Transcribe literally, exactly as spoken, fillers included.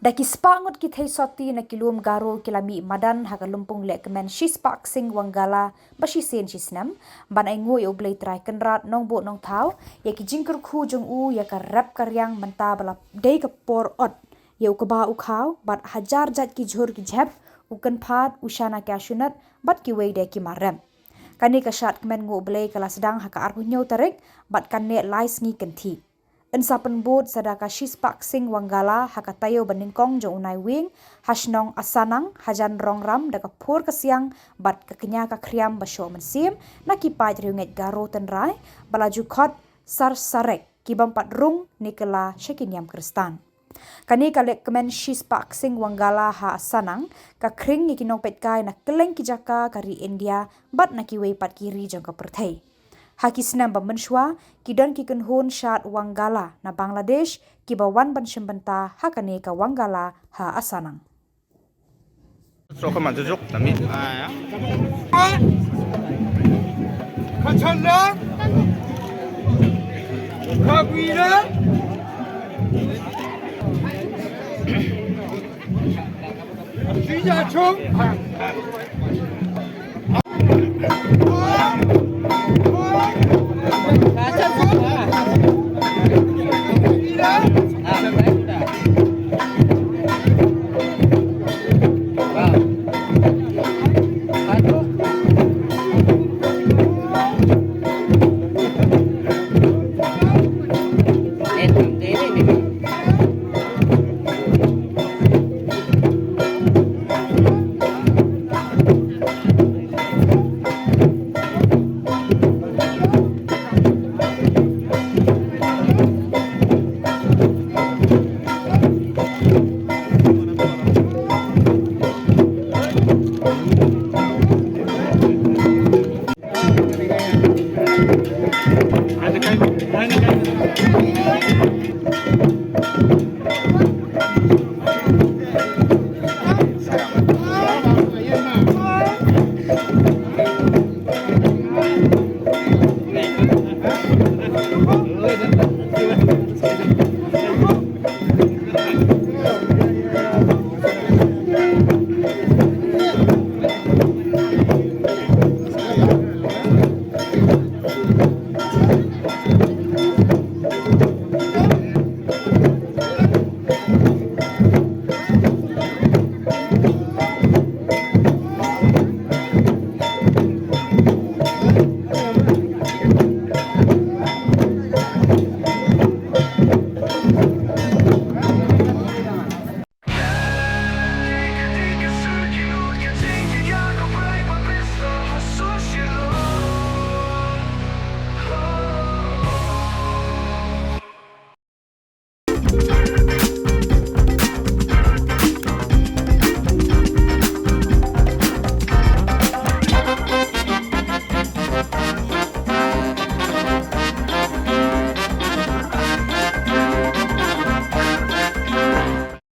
Da ki spah ngut ki thei sotti na ki lum Garo ki la mih madan ha ka lympung lehkmen Shispah Sing Wangala ba shisien shisnem ban ainguh ïa U Blei Trai Kynrad Nongbuh Nongthaw ïa ki jingkyrkhu jong u ïa ka rep ka riang mynta ba la dei ka por ot ïa u kba u khaw bad hajar jait ki jhur ki jhep, u kynphad, u shana ki ashunat bad kiwei de ki mar rep. Kane ka shad kmen nguh Blei ka la sdang ha ka arphew hynñiew tarik bad kan neh lai sngi kynthih. Yn sa pynbud sa da ka Shispah Sing Wangala ha ka taïew ba nyngkong jong u Naiwieng ha shnong Asanang hajan Rongram da ka phur ka siang bad ka kñia ka khriam ba shoh mynsiem na ki paid riewngeit Garo tynrai ba la ju khot Sarsarek, ki bym pat rung ne kylla sha ki niam Khristan. Kane ka lehkmen Shispah Sing Wangala ha Asanang ka khring ïa ki nongpeitkai na kylleng ki jaka ka ri India bad na kiwei pat ki ri jong ka pyrthei. Ha ki snem ba mynshwa ki don ki kynhun shad Wangala na Bangladesh kiba wan ban shim bynta ha kane ka Wangala ha Asanang.